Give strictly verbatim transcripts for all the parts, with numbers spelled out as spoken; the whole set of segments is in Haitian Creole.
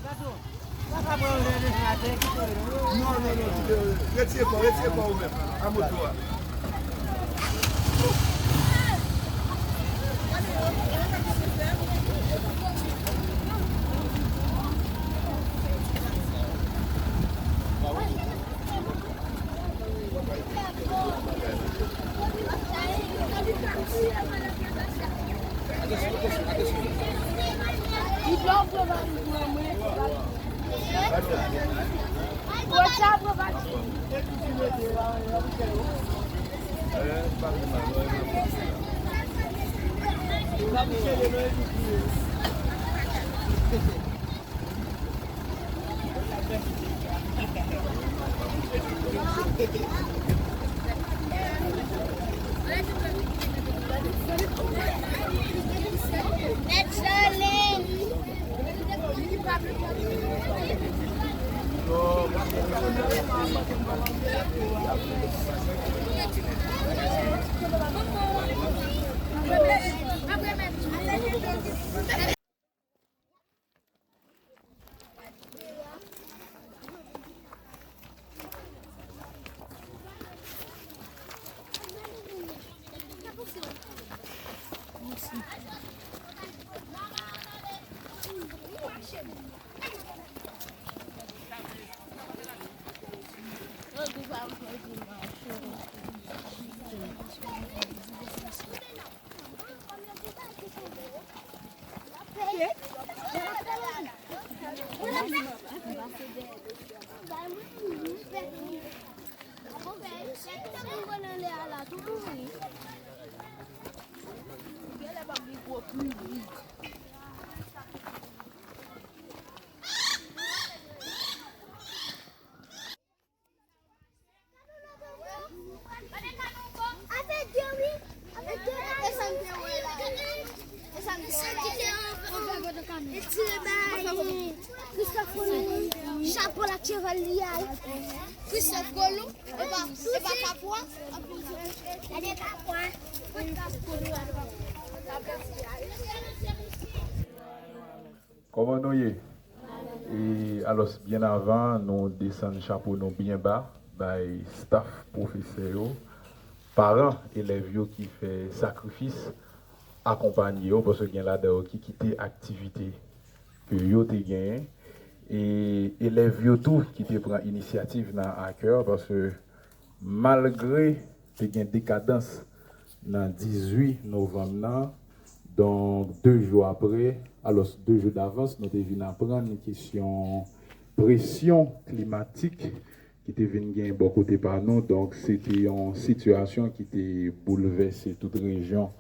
Non, non, non, kite, retire kò, retire kò ou menm, a moto a. Chapo la cheval li a. Christophe Colomb, epa, epa Kapwa. Gade Kapwa. Kòman nou ye? E, alòs, byen avan nou desann chapo nou byen ba bay staff pwofesè yo, paran elèv yo ki fè sakrifis akonpanye yo, paske gen ladan yo ki kite aktivite ke yo te genyen, e elèv yo tou ki te pran inisyativ nan a kè, paske malgre te gen dekadans nan dizuit novanm nan, donk, de jou apre, alòs, de jou davans, nou te vin aprann kesyon presyon klimatik ki te vin gen bò kote pa nou. Donk, se te yon sitiyasyon ki te boulvèse tout rejyon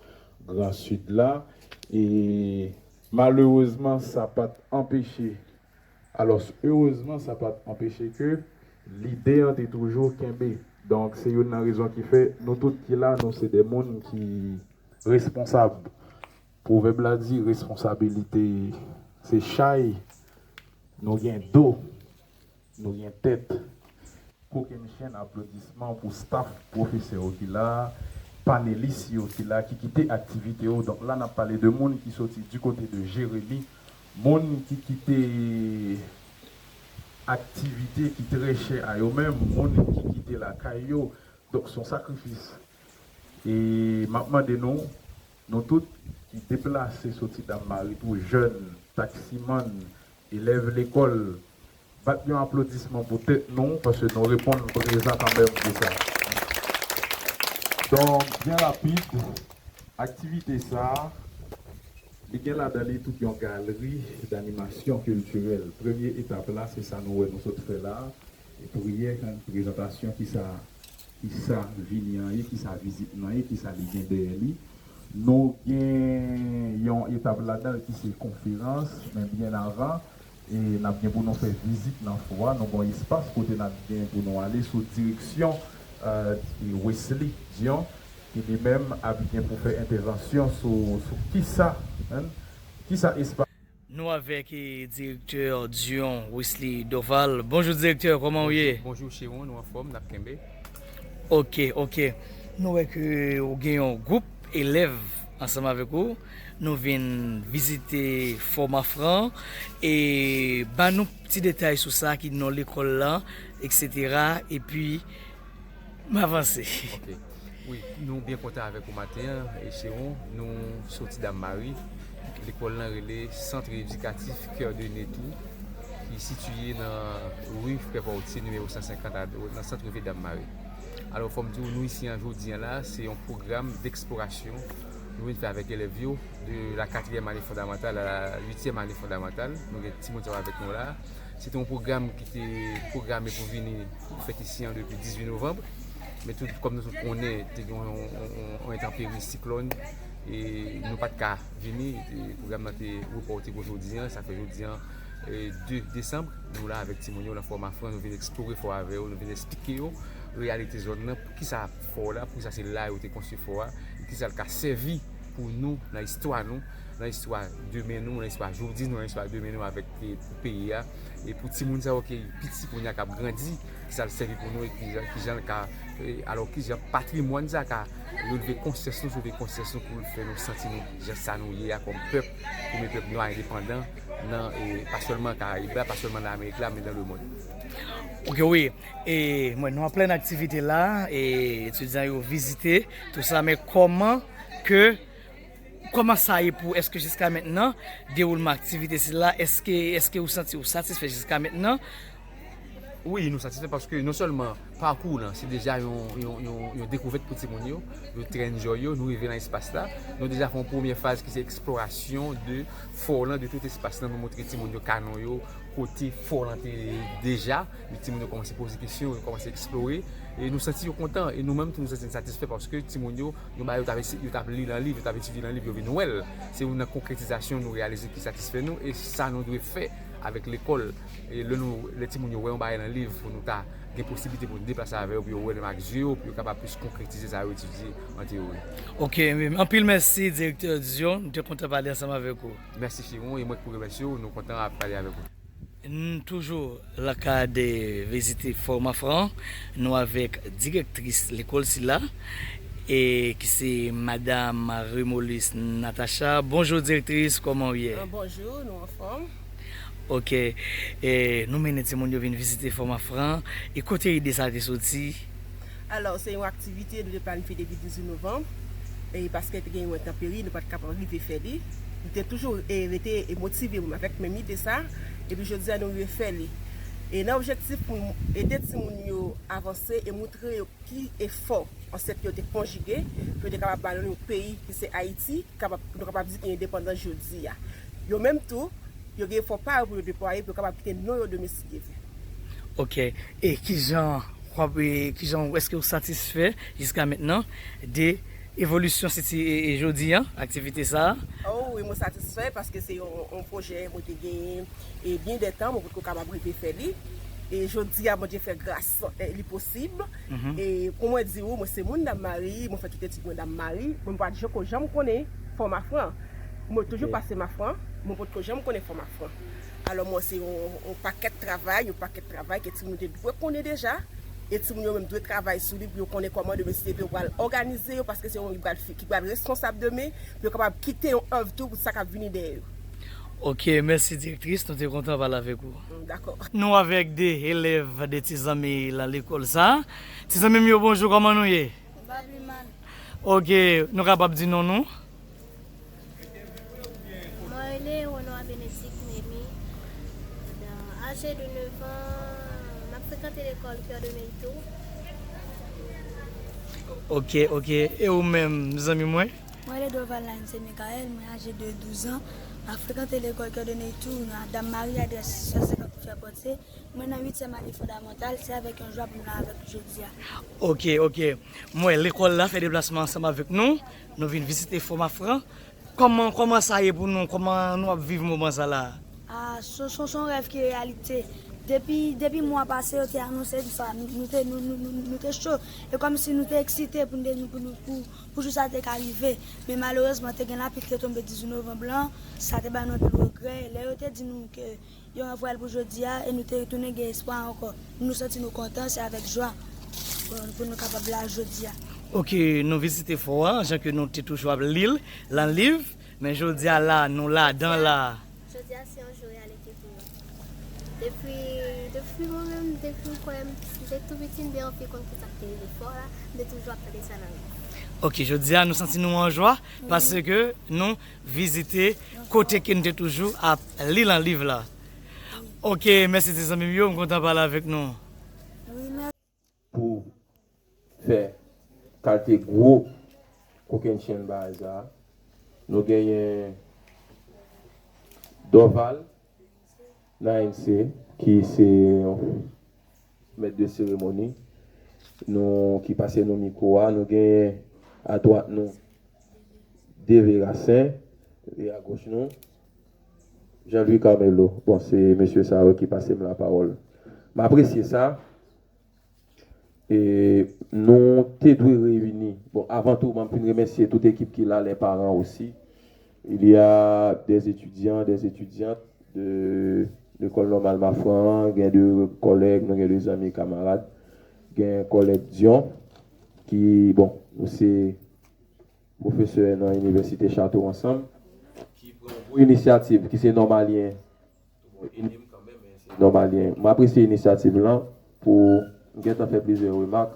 Gran Sid la. E malerezman, sa pa t anpeche, alòs, erezman, sa pa t anpeche ke lide an te toujou kenbe. Donk, se youn nan rezon ki fè nou tout ki la, nou se de moun ki responsab. Pwovèb la di, responsabilite se chay, nou gen do, nou gen tèt. Kokennchenn aplodisman pou staff pwofesè yo ki la, panelis yo ki la, ki kite aktivite yo. Donk la, n ap pale de moun ki soti di kote de Jeremi, moun ki kite aktivite ki trè chè a yo menm, moun ki kite lakay yo. Donk, se yon sakrifis. E m ap mande nou, nou tout ki deplase soti Dam Mari tou, jèn, taksimann, elèv lekòl, bat yon aplodisman pou tèt nou, paske nou reponn prezan kanmenm pou sa. Donk, byen rapid, aktivite sa a, li gen ladan li tout yon galri danimasyon kiltirèl. Premye etap la, se sa nou wè nou sot fè la a. Priyè, prezantasyon, kisa, kisa vini an ye, kisa vizit nan ye, kisa li gen dèyè li. Nou gen yon etap ladan l ki se konferans, men byen avan, e n ap gen pou nou fè vizit nan fò a, nou gen yon espas kote n ap gen pou nou ale sou direksyon, e, Wesley Dion, ki li menm ap gen pou fè entèvansyon sou, sou kisa, en, kisa espas. Nou avèk, e, direktè Dion Wesley Doval. Bonjou, direktè, kòman w ye? Bonjou, bonjou, Chewon, nou anfòm, n ap kenbe. Ok, ok. Nou wè ke w gen yon gwoup elèv Ansanm avèk ou, nou vin vizite Fò Mafran e ban nou ti detay sou sa ki non lekòl la, etsetera. Epi, m avanse. Ok. Wi, nou byen kontan avèk ou maten an, e Chewon, nou soti Dam Mari. Lekòl lan rele Centre Éducatif Cœur de Netou, ki sitiye nan ri Frè Fortier, nimewo san senkant, nan sant vil Dam Mari. Alò, fò m di w, nou isi an jodi an la, se yon pwogram deksplorasyon. Nou vin fè avèk elèv yo de la katriyèm ane fondamantal a la uityèm ane fondamantal. Nou gen timoun sa yo avèk nou la. Se te yon pwogram ki te pwograme pou vini, pou fèt isi an depi dizuit novanm. Men tout, kòm nou tout konnen, te gen yon, yon, yon, yon entanperi, siklòn, e nou pa t ka vini. E pwogram nan te repòte pou jodi an. Sa fè jodi an, e de desanm, nou la avèk timoun yo nan Fò Mafran, nou vin eksplore fò a avè yo, nou vin eksplike yo reyalite zòn nan, poukisa fò la, poukisa se la yo te konstwi fò a, e kisa l ka sèvi pou nou nan istwa nou, nan istwa demen nou, nan istwa jodi nou, nan istwa demen nou avèk, e, pou peyi a, e pou timoun sa yo ki piti kounye a k ap grandi, kisa l sèvi pou nou e kijan, kijan l ka, e, alò kijan patrimwàn sa ka relve konsyans nou, soulve konsyans nou pou l fè nou santi nou jan sa nou ye a kòm pèp, premye pèp nwa endepandan nan, e, pa sèlman Karayib la, pa sèlman nan Amerik la, men nan lemonn. Ok, wi. E mwen, nou an plèn aktivite la, e etidyan yo vizite tou sa, men kòman ke, kòman sa ye pou, èske jiska mentnan, dewoulman aktivite sila, èske, èske ou santi ou satisfè jiska mentnan? Wi, nou satisfè paske non sèlman pakou lan, se deja yon, yon, yon, yon dekouvèt pou timoun yo, yo trè enjoy yo, nou rive nan espas la, nou deja fè yon premyè faz ki se eksplorasyon de fò lan, de tout espas lan, nou montre timoun yo kanon yo, kote fò lan te deja, men timoun yo kòmanse poze kesyon, yo kòmanse eksplore, e nou santi yo kontan, e nou menm tou nou santi n satisfè paske timoun yo, yon bagay yo t ap esi-, yo t ap li nan liv, yo t ap etidye nan liv, yo vin wè l. Se youn nan konkretizasyon nou reyalize ki satisfè nou, e sa nou dwe fè avèk lekòl. E lè nou, lè timoun yo wè yon bagay nan liv, pou nou ta gen posiblite pou nou deplase avè yo, pou yo wè menm ak zye yo, pou yo kapab plis konkretize sa yo etidye an teyori. Ok, anpil mèsi, direktè Dion. Nou te kontan pale ansanm avèk ou. Mèsi Chewon, e mwen ki pou remèsye w, nou kontan ap pale avèk ou. Nou toujou lakay de vizite Fò Mafran, nou avèk direktris lekòl sila, e ki se Madam Remolis Natacha. Bonjou direktris, kòman w ye? Ah, bonjou, nou anfòm. Ok. E nou mennen timoun yo vin vizite Fò Mafran. E kote ide sa te soti? Alò, se yon aktivite nou te planifye depi dizuit novanm, e paske te gen yon entanperi, nou pa t kapab rive fè li. Nou te toujou, e, rete, e, motive menm avèk menm ide sa, epi jodi a nou rive fè li. E nan objektif pou n ede timoun yo avanse e moutre yo ki efò ansèt yo te konjige pou yo te kapab ba nou yon peyi ki se Ayiti, ki kapab, nou kapab di ki endepandan jodi a. Yo menm tou, yo gen efò pa yo pou yo deplwaye pou yo kapab kite non yo demen si Dye vle. Ok. E kijan w ap, e, kijan, èske w satisfè jiska mentnan de evolisyon siti, e, e, jodi a, aktivite sa a? Oh wi, mwen satisfè paske se yon, yon pwojè mwen te genyen, e, byen de tan, mwen potko kapab rive fè li. E jodi a, Bondye fè gras, e, li posib. Mhm. E pou mwen di w, mwen se moun Dam Mari, mwen fè tout etid mwen Dam Mari, mwen pa t janko janm konnen Fò Mafran. Mwen toujou pase Mafran, mwen potko janm konnen Fò Mafran. Alò, mwen se yon, yon pakèt travay, yon pakèt travay ke timoun te dwe konnen deja. E timoun yo menm dwe travay sou li pou yo konnen kòman demen si Dye vle yo pral òganize yo, paske se yo menm ki pral fi-, ki pral responsab demen, pou yo kapab kite yon èv tou pou sa k ap vini dèyè yo. Ok, mèsi direktris, nou te kontan pale avèk ou. Mm, dakò. Nou avèk de elèv, de ti zanmi nan lekòl sa. Ti zanmi m yo, bonjou, kòman nou ye? Babiman. Ok, nou kapab di non nou? Mwen rele Renoir Benedict Nemy. Aje de nèf an, m ap frekante lekòl Cœur de Netou. Ok, ok. E ou menm, zanmi mwen? Mwen rele Doval Lansé Michael, mwen aje de douz an. M ap frekante lekòl Cœur de Netou, nan Dam Mari, adrès san senkant Fè Pòtye. Mwen nan uityèm ane fondamantal, se avèk yon jwa pou m la avèk ou jodi a. Ok, ok. M wè lekòl la fè deplasman ansanm avèk nou. Nou vin vizite Fò Mafran. Kòman, kòman sa ye pou nou? Kòman nou ap viv moman sa la? Ah, se, se, se yon rèv ki reyalite. Depi, depi mwa pase, yo te anonse n sa, nou, nou te, nou, nou, nou, nou te cho. E kòmsi nou te eksite pou nou te, pou nou, pou, pou jou sa te ka rive. Men malerezman, te gen lapli ki te tonbe dizuit novanm lan, sa te ba nou anpil regrè. Lè yo te di nou ke yo ranvwaye l pou jodi a, e nou te retounen gen espwa ankò. Nou santi nou kontan, se avèk jwa pou, pou nou kapab la jodi a. Ok, nou vizite fò a, jan ke nou te toujou ap li l lan liv, men jodi a la, nou ladan la. Jodi a se yon jou reyalite pou mwen. Depi, depi mwen menm, depi m kwè m, m te tou piti, m te anvi konn kisa k te rive fò a la, m te toujou ap tande sa nan liv. Ok, jodi a, nou santi nou an jwa, paske nou vizite kote ke nou te toujou ap li lan liv la. Ok, mèsi ti zanmi m yo, m kontan pale avèk nou. Pou fè kalite gwo kokennchenn bagay sa a, nou genyen Dorval Nainse, ki se yon mèt de seremoni, nou, ki pase nou mikwo a, nou genyen adwat nou Deve Rasen, e agoch nou Jean Louis Carmelo. Bon, se mesye sa yo ki pase m lapawòl. M apresye sa. E nou te dwe reyini. Bon, avan tou, m ap fin remèsye tout ekip ki la, les parents aussi. Il y a des étudiants, des étudiantes de l'école normale Mafran, gen de kòlèg, nou gen de zanmi, kamarad, gen kòlèg Dion, ki, bon, nou se pwofesè nan Inivèsite Chateau Ensemble, ki pran yon gwo inisyativ, ki se nòmalyen, bon, ennmi m kanmenm, men se nòmalyen. M apresye inisyativ lan pou m gentan fè plizyè remak,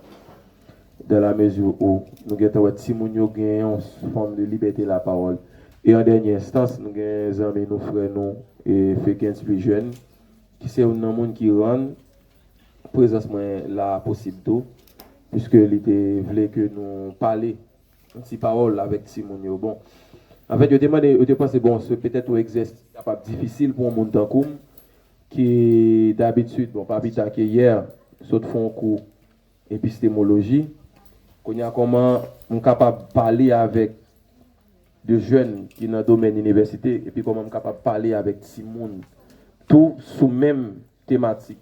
dans la mesure où nou gentan wè timoun yo gen yon fòm de libète lapawòl. E an dènye enstans, nou gen zanmi nou, frè nou, e Fekens Plijèn, ki se youn nan moun ki rann prezans mwen la posib tou, piske li te vle ke nou pale yon ti pawòl avèk timoun yo. Bon, anfèt, yo te mande, yo te panse, bon, se petèt yon egzèsis ki kapab difisil pou yon moun tankou m, ki dabitid, bon, pa pita ke yè, sot fè yon kou epistemoloji. Kounye a, kòman m kapab pale avèk de jèn ki nan domèn inivèsite, epi kòman m kapab pale avèk timoun tou sou menm tematik.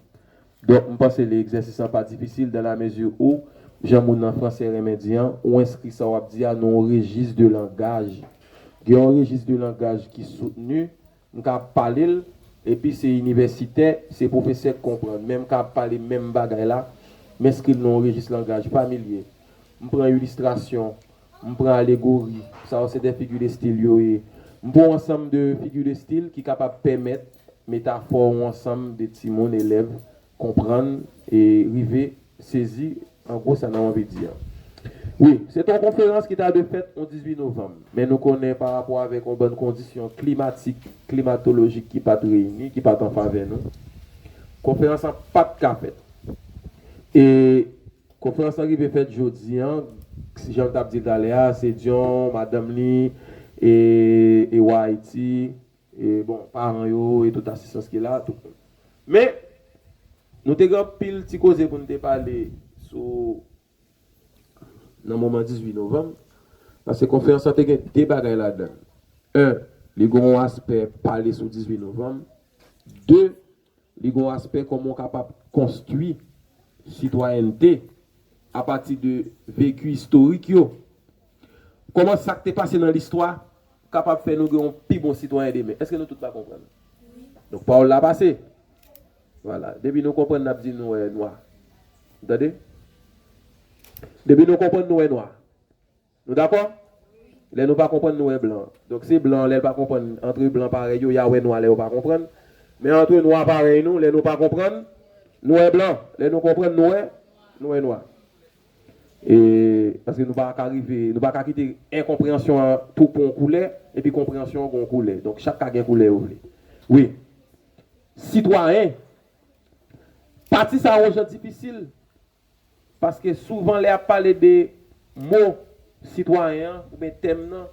Donk, m panse li egzèsis lan pa difisil dans la mesure où, jan moun nan franse renmen di an, ou enskri sa w ap di a nan yon rejis de langaj. Gen yon rejis de langaj ki soutni, m ka pale l, epi se inivèsitè, se pwofesè k konprann, men m ka pale menm bagay la, m enskri l nan yon rejis langaj familye. M pran ilistrasyon, m pran alegori, sa yo se de figi de stil yo ye. M pran yon ansanm de figi de stil ki kapab pèmèt metafò yon ansanm de timoun, elèv, konprann e rive sezi, an gwo, sa n ap anvi di an. Wi, se te yon konferans ki ta dwe fèt yon dizuit novanm, men nou konnen pa rapò avèk yon bann kondisyon klimatik, klimatolojik ki pa t reyini, ki pa t an favè nou, konferans lan pa t ka fèt. E konferans lan rive fèt jodi an, jan m t ap di l talè a, se Dion, madanm li, e, e wa Ayiti, e, bon, paran yo, e tout asistans ki la, tout moun. Men, nou te gen anpil ti koze pou n te pale sou, nan moman dizuit novanm, paske konferans lan te gen de bagay ladan l. En, li gen yon aspè pale sou dizuit novanm. De, li gen yon aspè kòman w kapab konstwi sitwayènte apati de veki istorik yo. Kòman sa k te pase nan listwa kapab fè nou gen yon pi bon sitwayen demen. Èske nou tout pa konprann? Donk, pawòl la pase. Vwala. Depi nou konprann, n ap di nou wè nwa. Tande? Depi nou konprann, nou wè nwa. Nou dakò? Lè nou pa konprann, nou wè blan. Donk, se blan, lè l pa konprann, antre blan parèy yo, y a wè nwa lè yo pa konprann. Men antre nwa parèy nou, lè nou pa konprann, nou wè blan. Lè nou konprann, nou wè, nou wè nwa. E, paske nou pa ka rive, nou pa ka kite enkonpreyansyon an tou pran yon koulè, epi konpreyansyon an gen yon koulè. Donk, chak ka gen koulè yo vle. Wi. Sitwayen, pati sa a yon jan difisil, paske souvan lè y ap pale de mo sitwayen an, oubyen tèm nan,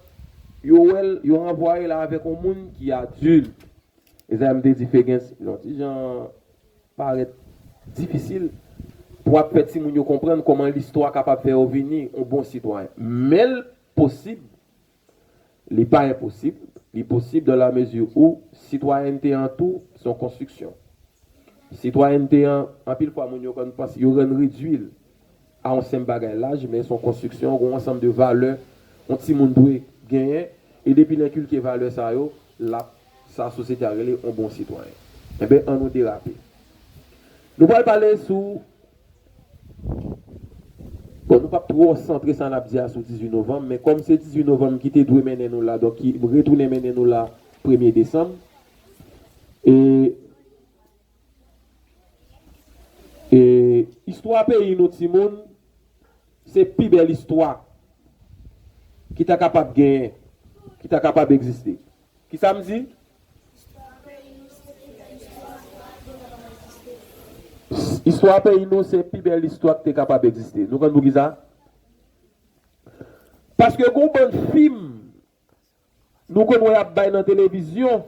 yo wè l, yo ranvwaye l avèk yon moun ki adilt. E sa m te di Fegens, yon ti jan parèt difisil pou w ap fè timoun yo konprann kòman listwa kapab fè yo vini yon bon sitwayen. Men l posib, li pa enposib, li posib dans la mesure où sitwayènte an tou, se yon konstriksyon. Sitwayènte an, anpil fwa moun yo konn panse, yo rann redwi l a yon senp bagay laj, men se yon konstriksyon, gen yon ansanm de valè yon timoun dwe genyen, e depi l enkilke valè sa yo, l ap, sa sosyete a rele yon bon sitwayen. Enben, ann nou derape. Nou pral pale sou Bon, nou p ap twò santre sa n ap di a sou dizuit novanm, men kòm se dizuit novanm ki te dwe mennen nou la, donk ki retounen mennen nou la premye desanm. E, e istwa peyi nou, timoun, se pi bèl istwa ki ta kapab genyen, ki ta kapab egziste. Kisa m di? Istwa peyi nou se pi bèl istwa ki te kapab egziste. Nou konn poukisa? Paske gon bann fim nou konn wè y ap bay nan televizyon,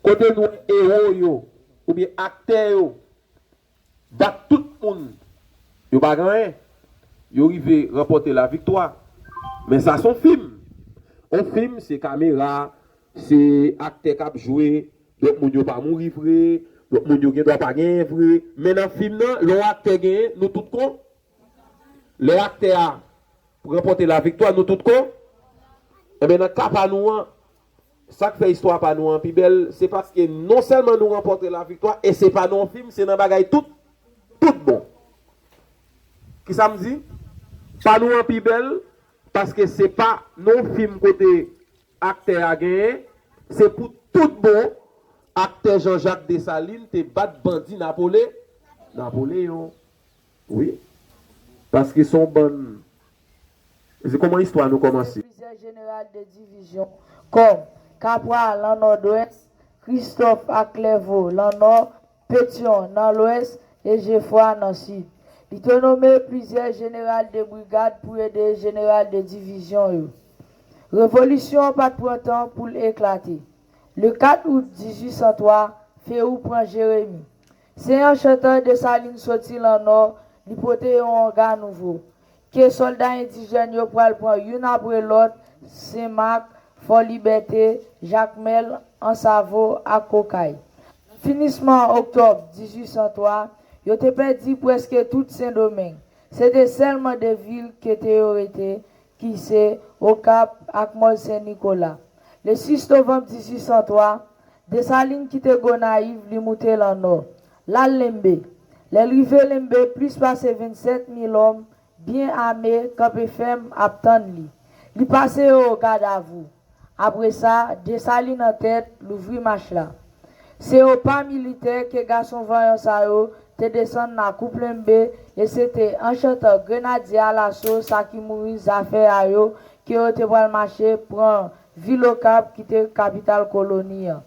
kote nou wè ewo yo, oubyen aktè yo, bat tout moun, yo pa gen anyen, yo rive ranpòte laviktwa. Men sa se yon fim. Yon fim, se kamera, se aktè k ap jwe, lòt moun yo pa mouri vre, lòt moun yo gendwa pa genyen vre. Men nan fim nan, lè yon aktè genyen, nou tout kon-, lè aktè a ranpòte laviktwa, nou tout kon-, enben, nan ka pa nou an, sa k fè istwa pa nou an pi bèl, se paske non sèlman nou ranpòte laviktwa, e se pa nan yon fim, se nan bagay tout, tout bon. Kisa m di? Pa nou an pi bèl, paske se pa nan yon fim kote aktè a genyen, se pou tout bon, aktè Jean-Jacques Dessalines te bat bandi Napole-, Napoleyon. Wi. Paske se yon bann, se kòman istwa nou kòmanse. Plizyè jeneral de divizyon, kòm Kapwa lan Nòdwès, Kristòf ak Klèvo lan Nò, Petyon nan Lwès e Jefwa nan Sid. Li te nonmen plizyè jeneral de brigad pou ede jeneral de divizyon yo. Revolisyon an pa t pran tan pou l eklate. Le kat out dizuit san twa, Feyou pran Jeremi. Se an chantan Desalin soti lan Nò, li pote yon anga nouvo. Ke sòlda endijèn yo pral pran youn apre lòt, Senmak, Fò Libète, Jakmèl, Ansavo ak Kokay. Nan finisman oktòb dizuit san twa, yo te pèdi prèske tout Sendomeng. Se te sèlman de vil ke te yo rete, ki se Okap ak Mòl Sen Nikola. Le sis novanm dizuit san twa, Desalin kite Gonayiv, li moute lan Nò. L al Lenbe. Lè l rive Lenbe, plis pase vennsèt mil òm, byen ame, kanpe fèm, ap tann li. Li pase yo o gadavou. Apre sa, Desalin an tèt, louvri mach la. Se o pa militè ke gason vanyan sa yo te desann nan Koup Lenbe, e se te an chantan grenadye alaso sa ki mouri zafè a yo ke yo te pral mache pran vil Okap ki te kapital koloni an.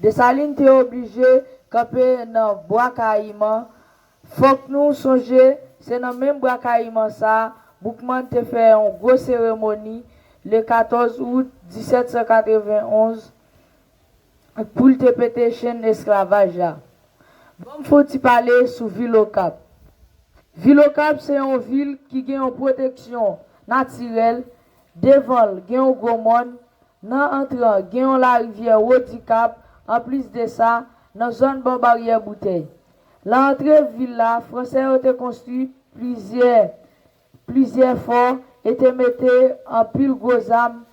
Desalin te oblije kanpe nan Bwa Kayiman. Fòk nou sonje, se nan menm Bwa Kayiman sa, Boukman te fè yon gwo seremoni le katòz out disèt san katrevenn onz pou l te pete chenn esklavaj la. Ban m fè yon ti pale sou vil Okap. Vil Okap se yon vil ki gen yon pwoteksyon natirèl, devan l gen yon gwo mòn, nan antre an, gen yon larivyè Wodikap, anplis de sa, nan zòn bò baryè Boutèy. Lan antre vil la, Fransè yo te konstwi plizyè, plizyè fò e te mete anpil gwo zam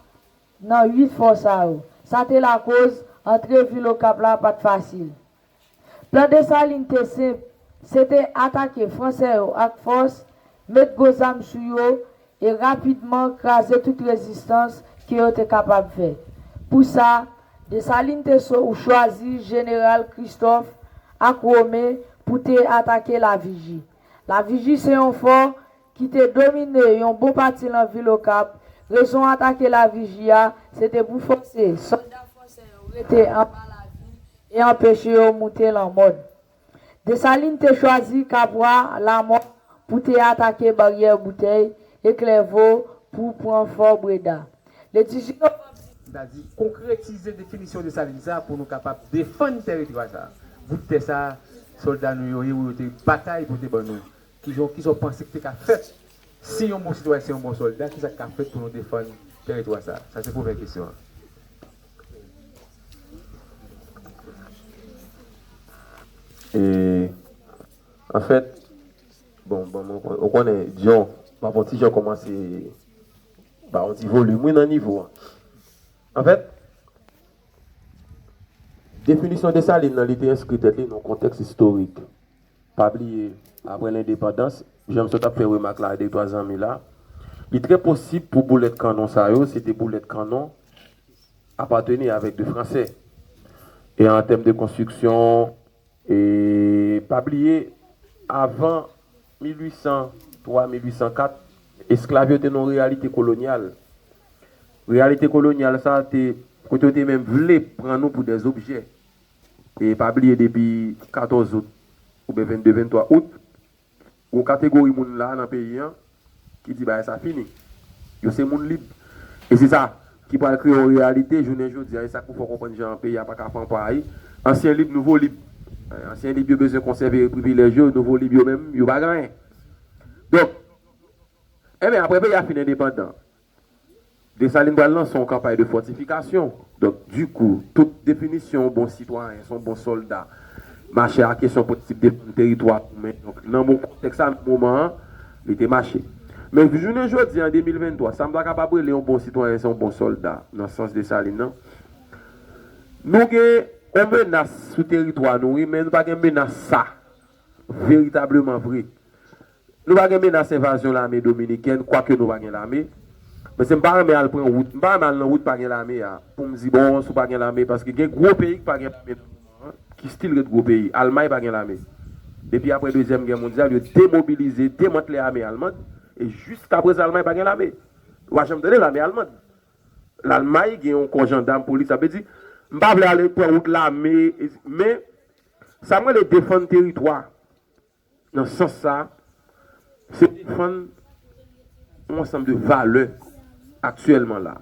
nan uit fò sa yo. Sa te lakoz antre vil Okap la pa t fasil. Plan Desalin te senp, se te atake Fransè yo ak fòs, met gwo zam sou yo e rapidman kraze tout rezistans ke yo te kapab fè. Pou sa, Desalin te so-, chwazi jeneral Kristòf ak Women pou te atake Laviji. Laviji se yon fò ki te domine yon bon pati lan vil Okap. Rezon atake Laviji a, se te pou fòse sòlda fransè yo rete anba lavil e anpeche yo moute lan mòn. Desalin te chwazi Kapwa, Lamò pou te atake baryè Boutèy e Klèvo pou pran fò Breda. Le dizuit novanm, ta di konkretize definisyon Desalin sa pou nou kapab defann tèritwa sa. Bout tè sa, sòlda nou yo, ewo yo te batay pou te ban nou. Kijan, kisa w panse ki te ka fèt si yon bon sitwayen, si yon bon sòlda, kisa k ka fèt pou nou defann tèritwa sa? Sa se premyè kesyon an. E, anfèt, bon, bon, ou konnen, John, m ap yon ti jan kòmanse ba yon ti volim, wi, nan nivo an. Anfèt, definisyon Desalin nan, li te enskri tèt li nan yon kontèks istorik. Pa bliye, apre lendepandans, jan m sot ap fè remak la a de twa zanmi la, li trè posib pou boulèt kannon sa yo, se te boulèt kannon apateni avèk de Fransè. E an tèm de konstriksyon, e pa bliye, avan mil uit san twa, mil uit san kat, esklav yo te nan yon reyalite kolonyal. Reyalite kolonyal sa te, kote yo te menm vle pran nou pou dè objè. E pa bliye, depi katòz out oubyen vennde, venntwa out, gon kategori moun la nan peyi an ki di bagay sa fini. Yo se moun lib. E se sa ki pral kreye yon reyalite jounen jodi a. E sa k pou fè w konprann jan peyi a pa ka fè anpwayi. Ansyen lib, nouvo lib. Ansyen lib yo bezwen konsève privilèj yo, nouvo lib yo menm, yo pa gen anyen. Donk, enben, apre peyi a fin endepandan, Desalin pral lanse yon kanpay de fòtifikasyon. Donk, dikou, tout definisyon yon bon sitwayen, se yon bon sòlda, mache a kesyon prensip defann teritwa koumen. Donk, nan bon kontèks sa, nan moman an, li te mache. Men jounen jodi an, de mil venntwa, sa m ta kapab rele yon bon sitwayen, se yon bon sòlda, nan sans Desalin nan. Nou gen yon menas sou teritwa nou, wi, men nou pa gen menas sa, veritableman vre. Nou pa gen menas envazyon lame dominikèn, kwake nou pa gen lame. Men se m pa renmen al pran wout, m pa renmen al nan wout pa gen lame a. Pou m di, bon, si w pa gen lame, paske gen gwo peyi ki pa gen lame nan moman an, ki still ret gwo peyi. Almay pa gen lame. Depi apre Dezyèm Gè Mondyal, yo demobilize, demantle ame alman, e jiskaprezan Almay pa gen lame. Ou pa janm tande lame alman. Lalmay gen yon kò jandam, polis, sa vle di, m pa vle ale pran wout lame, men sa m rele defann teritwa. Nan sans sa, se defann yon ansanm de valè aktyèlman la.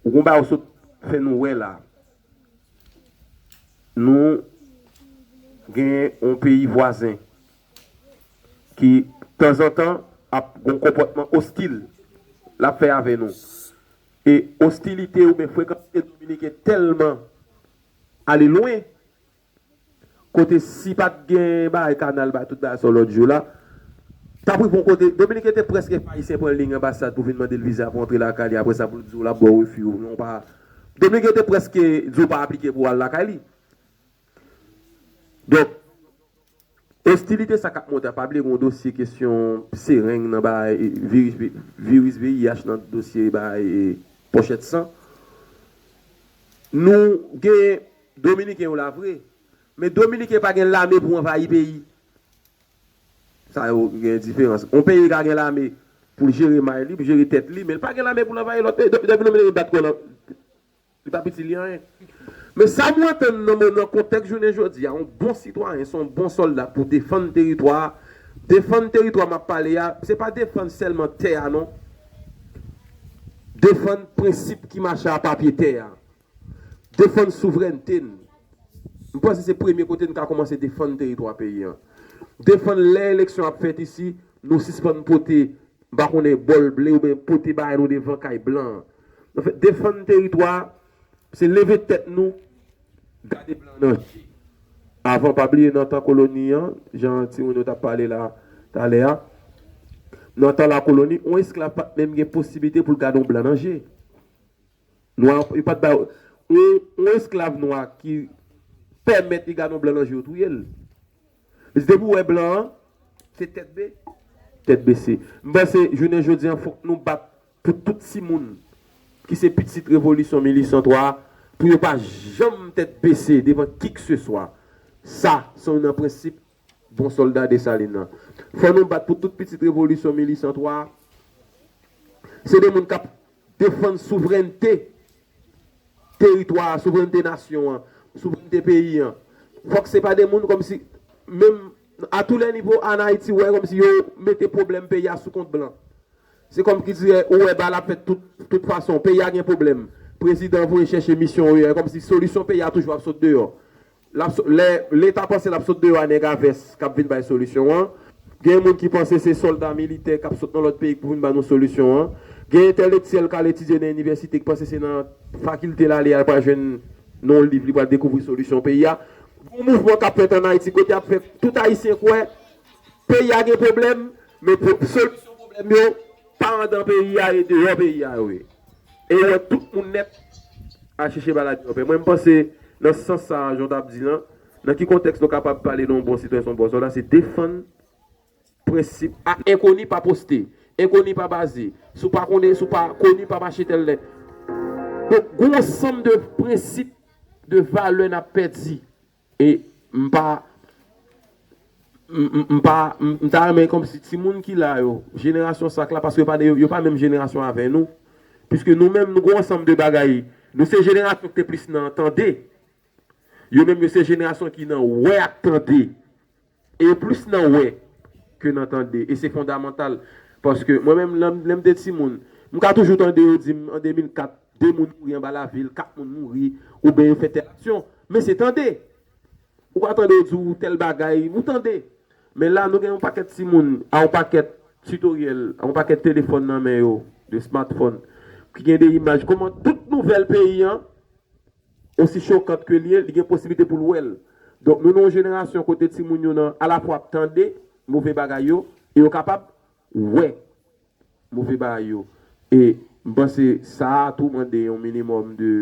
Ou gon bagay ou sot fè nou wè la. Nou gen yon peyi vwazen ki tanzantan ap gon konpòtman ostil l ap fè avè nou. E ostilite oubyen frekantite dominiken tèlman ale lwen, kote si pa t gen bagay kanal, bay tout bagay sa w lòt jou la, t ap rive yon kote, Dominiken te prèske fè Ayisyen pran liy anbasad pou vin mande l viza pou antre lakay li, apre sa pou l di w l ap ba w refi, non pa. Dominiken te prèske di w pa aplike pou w al lakay li. Donk, ostilite sa k ap monte a, pa bliye gen yon dosye kesyon sereng nan bagay, e, viris, viris V I H nan dosye bagay, e, pòchèt san. Nou gen Dominiken yo la vre, men Dominiken pa gen lame pou anvayi peyi. Sa yo gen diferans. Yon peyi ka gen lame pou l jere may li, pou jere tèt li, men l pa gen lame pou l anvayi lòt peyi. Depi, depi Dominiken bat kò l, li p ap itil li anyen. Men sa m antann nan, nan kontèks jounen jodi a, yon bon sitwayen, se yon bon sòlda pou defann teritwa a. Defann teritwa m ap pale a, se pa defann sèlman tè a, non. Defann prensip ki mache a papye tè a. Defann souvrènte n. M panse se premye kote n ka kòmanse defann teritwa peyi an. Defann lè eleksyon ap fèt isi, nou sispann pote, m pa konnen, bòl ble oubyen pote bagay nou devan kay blan an. Anfèt, defann teritwa, se leve tèt nou, gade blan nan je. Avan, pa bliye nan tan koloni an, jan timoun yo t ap pale la talè a, nan tan lakoloni, yon esklav pa t menm gen posiblite pou l gade yon blan nan je. Nou a, yo pa t bay, yon, yon esklav nwa ki pèmèt li gade yon blan nan je, yo touye l. Li di depi w wè blan an, se tèt be, tèt bese. M panse, jounen jodi an, fòk nou bat pou tout timoun ki se pitit revolisyon mil uit san twa a, pou yo pa janm tèt bese devan kikseswa. Sa, se youn nan prensip bon sòlda Desalin nan. Fò nou bat pou tout pitit revolisyon mil uit san twa a. Se de moun k ap defann souvrènte teritwa a, souvrènte nasyon an, souvrènte peyi an. Fòk se pa de moun kòmsi, menm a tou lè nivo ann Ayiti, ou wè kòmsi yo mete pwoblèm peyi a sou kont blan. Se kòm ki dirè, ou wè bal ap fèt tout, tout fason. Peyi a gen pwoblèm. Prezidan voye chèche misyon yo, kòmsi solisyon peyi a toujou ap sot deyò. L ap so-, lè Leta panse l ap sot deyò a nèg a vès k ap vin bay solisyon an. Gen moun ki panse se sòlda militè k ap sot nan lòt peyi k pou vin ba nou solisyon an. Gen entèlektyèl k al etidye nan inivèsite ki panse se nan fakilte l ale a l pral jwenn nan yon liv li pral dekouvri solisyon peyi a. Gon mouvman k ap fèt ann Ayiti kote y ap fè tout Ayisyen kwè peyi a gen pwoblèm, men pwo-, solisyon pwoblèm yo pa anndan peyi a, e deyò peyi a yo ye. E yo wè tout moun nèt al chèche maladi an pè. Mwen, m panse, nan sans sa a, jan w t ap di lan, Nan ki kontèks nou kapab pale de yon bon sitwayen, se yon bon sòlda? Se defann prensip a enkoni pa poste, enkoni pa baze. Si w pa konnen, si w pa koni, pa mache tèl lè. Donk, gen yon ansanm de prensip, de valè n ap pèdi. E m pa, m, m, m pa, m, m ta renmen kòmsi timoun ki la yo, jenerasyon sa k la, paske yo pa, yo, yo pa menm jenerasyon avè nou. Piske nou menm, nou gen yon ansanm de bagay. Nou se jenerasyon ki te plis nan tande. Yo menm, yo se jenerasyon ki nan wè ak tande. E yo plis nan wè ke nan tande. E se fondamantal. Paske mwen menm, lè m, lè m te timoun, m ka toujou tande yo di m an de mil kat, de moun mouri anba lavil, kat moun mouri, oubyen yo fè tèl aksyon. Men se tande. Ou ka tande yo di w tèl bagay, ou tande. Men la, nou gen yon pakèt timoun, a yon pakèt titoryèl, a yon pakèt telefòn nan men yo, de smartphone, ki gen de imaj. Kòman tout nouvèl peyi an, osi chokan ke l ye, li gen posiblite pou l wè l. Donk, nou nan yon jenerasyon kote timoun yo nan alafwa ap tande move bagay yo, e yo kapab wè move bagay yo. E m panse sa a tou mande yon minimòm de,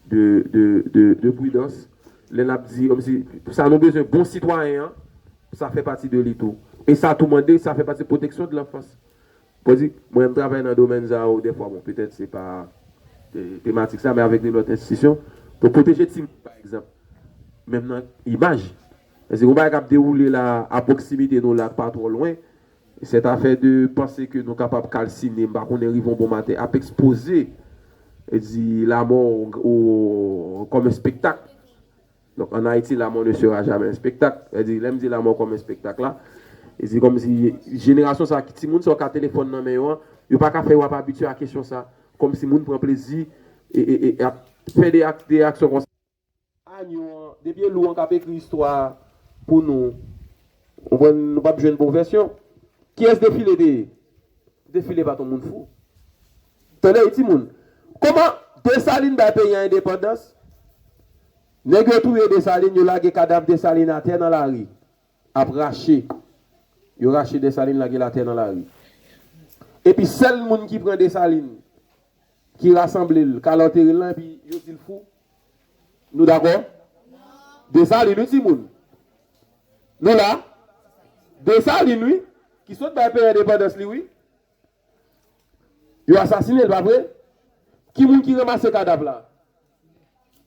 de, de, de, de pridans. Lè n ap di, kòmsi, sa nou bezwen bon sitwayen an, sa fè pati de li tou. E sa tou mande, sa fè pati de pwoteksyon de lanfans. Pou di, mwen, m travay nan domèn sa yo, dèfwa, bon, petèt se pa, e, tematik sa, men avèk de lòt enstitisyon. Pou pwoteje timoun, pa egzanp, menm nan imaj. Paske yon bagay k ap dewoule la, a pwoksimite nou la, pa twò lwen, sèt afè de panse ke nou kapab kalsine, m pa konnen, rive yon bon maten, ap ekspoze, e di, lamò ou, ou, kòm espektak. Donk, an Ayiti, la mort ne sera jamais un spectacle. Sa di, lè m di la mort comme un spectacle la, e di kòmsi jenerasyon sa, ki timoun sa yo ka telefòn nan men yo an, yo pa ka fè yo ap abitye a kesyon sa. Kòmsi moun pran plezi e, e, e, e ap fè de ak, de aksyon konsa. Anyo an, depi e Lou an k ap ekri istwa pou nou, ou konprann, nou p ap jwenn bon vèsyon. Kiyès Defile te ye? Defile pa t yon moun fou. Tande wi, timoun. Kòman Desalin bay peyi a endepandans? Nèg yo touye Desalin, yo lage kadav Desalin atè nan lari, ap rache. Yo rache Desalin, lage l atè nan lari. Epi sèl moun ki pran Desalin, ki rasanble l, k al antere l lan, epi yo di l fou. Nou dakò? Desalin, wi, timoun. Nou la? Desalin, wi. Ki sot bay peyi endepandans li, wi. Yo asasinen l, pa vre? Ki moun ki ranmase kadav la?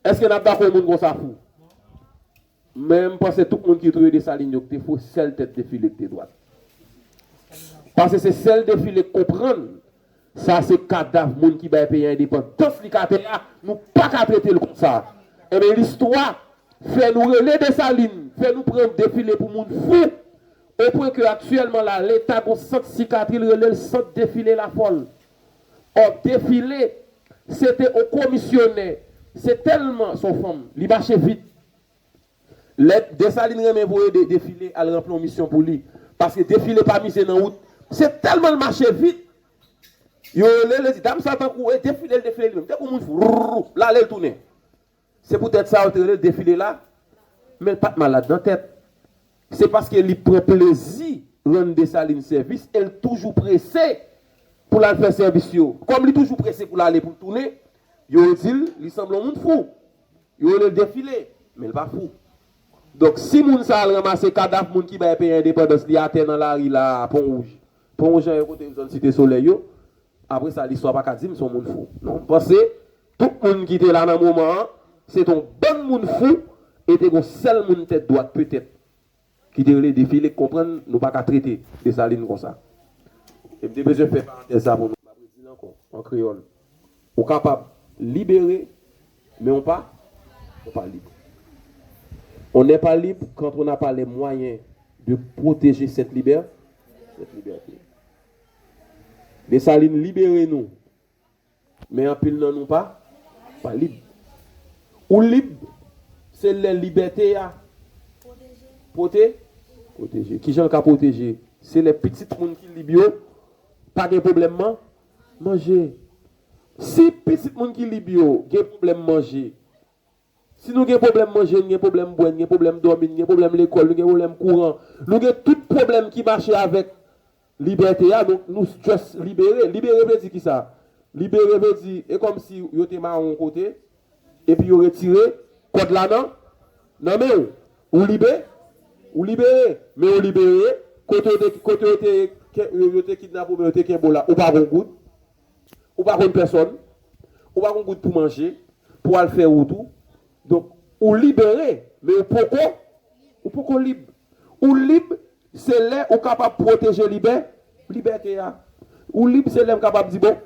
Èske n ap dakò yon moun konsa fou? Men m panse tout moun ki touye Desalin yo ki te fou, sèl tèt Defile ki te dwat. Paske se sèl Defile k konprann sa se kadav moun ki bay peyi a endepandans li k atè a, nou pa ka trete l konsa. Enben, listwa fè nou rele Desalin, fè nou pran Defile pou moun fou, opwen ke aktyèlman la, Leta gon sant sikatri, l rele l Sant Defile Lafòl. Ò, Defile, se te yon komisyonè, se tèlman, se yon fanm, li mache vit. Lè Desalin renmen voye de, Defile al ranpli yon misyon pou li, paske Defile pa mize nan wout, se tèlman l mache vit, yo rele l, yo di, dam sa tankou, e Defile, l defile li menm, tankou moun fou, rrrr, l ale, l tounen. Se poutèt sa yo te rele l Defile la, men l pa t malad nan tèt. Se paske li pran plezi rann Desalin sèvis e l toujou prese pou l al fè sèvis yo. Kòm li toujou prese pou l ale, pou l tounen, yo di l, li sanble yon moun fou. Yo rele l Defile, men l pa fou. Donk, si moun sa al ranmase kadav moun ki bay peyi a endepandans li atè nan lari la, Pon Wouj, Pon Wouj an, yo kote yo zòn Site Solèy yo, apre sa, listwa pa ka di m se yon moun fou. Non, m panse tout moun ki te la nan moman an, se te yon bann moun fou, e te gon sèl moun tèt dwat, petèt, ki te rele Defile, k konprann nou pa ka trete Desalin konsa. E m te bezwen fè parantèz sa pou nou, m ap redi l ankò, an kreyòl. Ou kapab libéré, mais on pas, on pas libre. On n'est pas libre quand on n'a pas les moyens de protéger cette liberté, cette liberté. Desalin libere nou, men anpil nan nou pa, pa lib. Ou lib, se lè libète a pwote, pwoteje. Kijan l ka pwoteje? Se lè pitit moun ki lib yo pa gen pwoblèm man, manje. Si pitit moun ki lib yo gen pwoblèm manje, si nou gen pwoblèm manje, n gen pwoblèm bwè, n gen pwoblèm dòmi, n gen pwoblèm lekòl, nou gen pwoblèm kouran, nou gen tout pwoblèm ki mache avèk libète a, donk nou just libere. Libere vle di kisa? Libere vle di, e kòmsi yo te mare w yon kote, epi yo retire kòd la nan, nan men w. Ou libe, ou libere, men ou libere, kote yo te, kote yo te, yo te kidnape w, men yo te kenbe w la, ou pa gon goud, ou pa konn pèsòn, ou pa gon goud pou manje, pou al fè wout ou. Donk, ou libere, men ou poko, ou poko lib. Ou lib, se lè ou kapab pwoteje libè, libète a. Ou lib, se lè m kapab di, bon,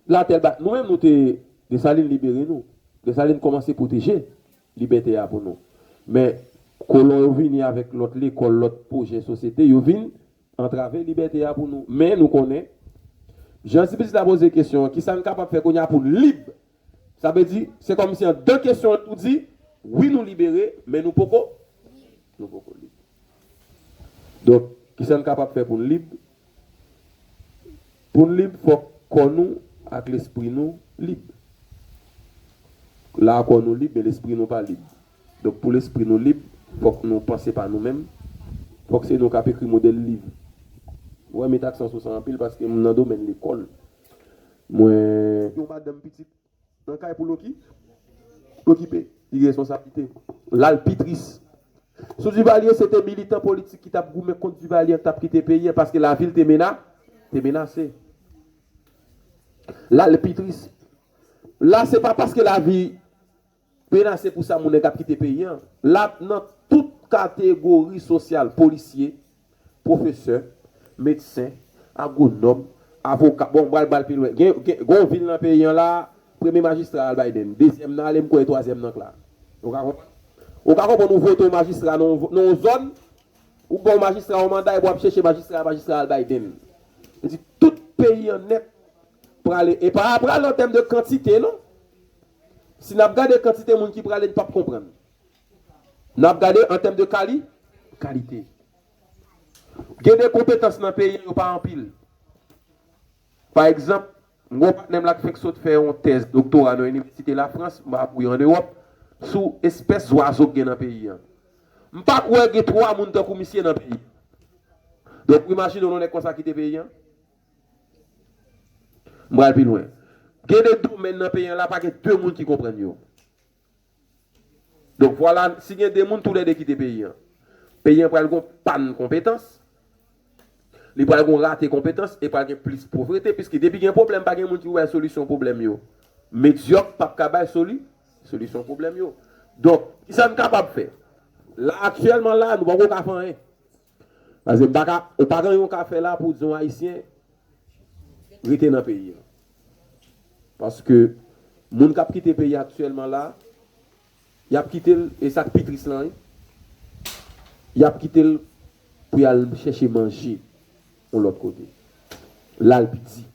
latèl ba, nou menm nou te, Desalin libere nou. Desalin kòmanse pwoteje libète a pou nou. Men, kolon yo vini avèk lòt lekòl, lòt pwojè sosyete, yo vin antrave libète a pou nou. Men, nou konnen, jan si pitit la poze kesyon an, kisa n kapab fè kounye a pou n lib? Sa vle di, se kòmsi an de kesyon an tou di, wi, nou libere, men nou poko, nou poko lib. Donk, kisa n kapab fè pou n lib? Pou n lib, fòk kò nou ak lespri nou lib. La, kò nou lib, men lespri nou pa lib. Donk, pou lespri nou lib, fòk nou panse pa nou menm. Fòk se nou k ap ekri modèl liv. Ou wè, met aksan sou sa anpil paske m nan domèn lekòl. Mwen, yon madanm pitit nan kay pou l oki-, okipe. Li gen responsablite. L al pi tris. Sou Duvalier, se te militan politik ki t ap goumen kont Duvalier an k t ap kite peyi an paske lavi l te mena-, te menase. L al pi tris. La, se pa paske lavi menase pou sa moun nèg ap kite peyi an. La, nan tout kategori sosyal, polisye, pwofesè, medsen, agwonòm, avoka. Bon, m pral, pral pi lwen. Gen, gen, gen yon vil nan peyi an la, premye majistra al Biden. Dezyèm nan ale, m kwè twazyèm nan k la. Ou ka konprann? Ou ka konprann ou vote yon majistra nan yon, nan yon zòn, ou ba yon majistra yon manda, epi w ap chèche majistra, majistra al Biden. Li di tout peyi an nèt prale. E pa prale an tèm de kantite, non. Si n ap gade kantite moun ki prale, n p ap konprann. N ap gade an tèm de kali-, kalite. Gen de konpetans nan peyi an, yo pa anpil. Pa egzanp, m gen yon patnè m la k fenk sot fè yon tèz doktora nan inivèsite Lafrans, m pa ap wi an Ewòp, sou espès zwazo k gen nan peyi an. M pa kwè gen twa moun tankou misye nan peyi an. Donk, ou imajine w yon nèg konsa kite peyi an? M pral pi lwen. Gen de domèn nan peyi an la, pa gen de moun ki konprann yo. Donk, vwala, si gen de moun, toulède kite peyi an. Peyi an pral gon pàn konpetans, li pral gon rate konpetans, e pral gen plis povrete, piske depi gen pwoblèm, pa gen moun ki wè solisyon pwoblèm yo. Medyòk p ap ka bay soli-, solisyon pwoblèm yo. Donk, kisa n kapab fè? La, aktyèlman la, nou poko ka fè anyen. Paske m pa ka, ou pa gen yon ka fè la pou di yon Ayisyen rete nan peyi an. Paske moun k ap kite peyi aktyèlman la, y ap kite l, e sa k pi tris lan, wi, y ap kite l pou y al chèche manje yon lòt kote. La l pi di.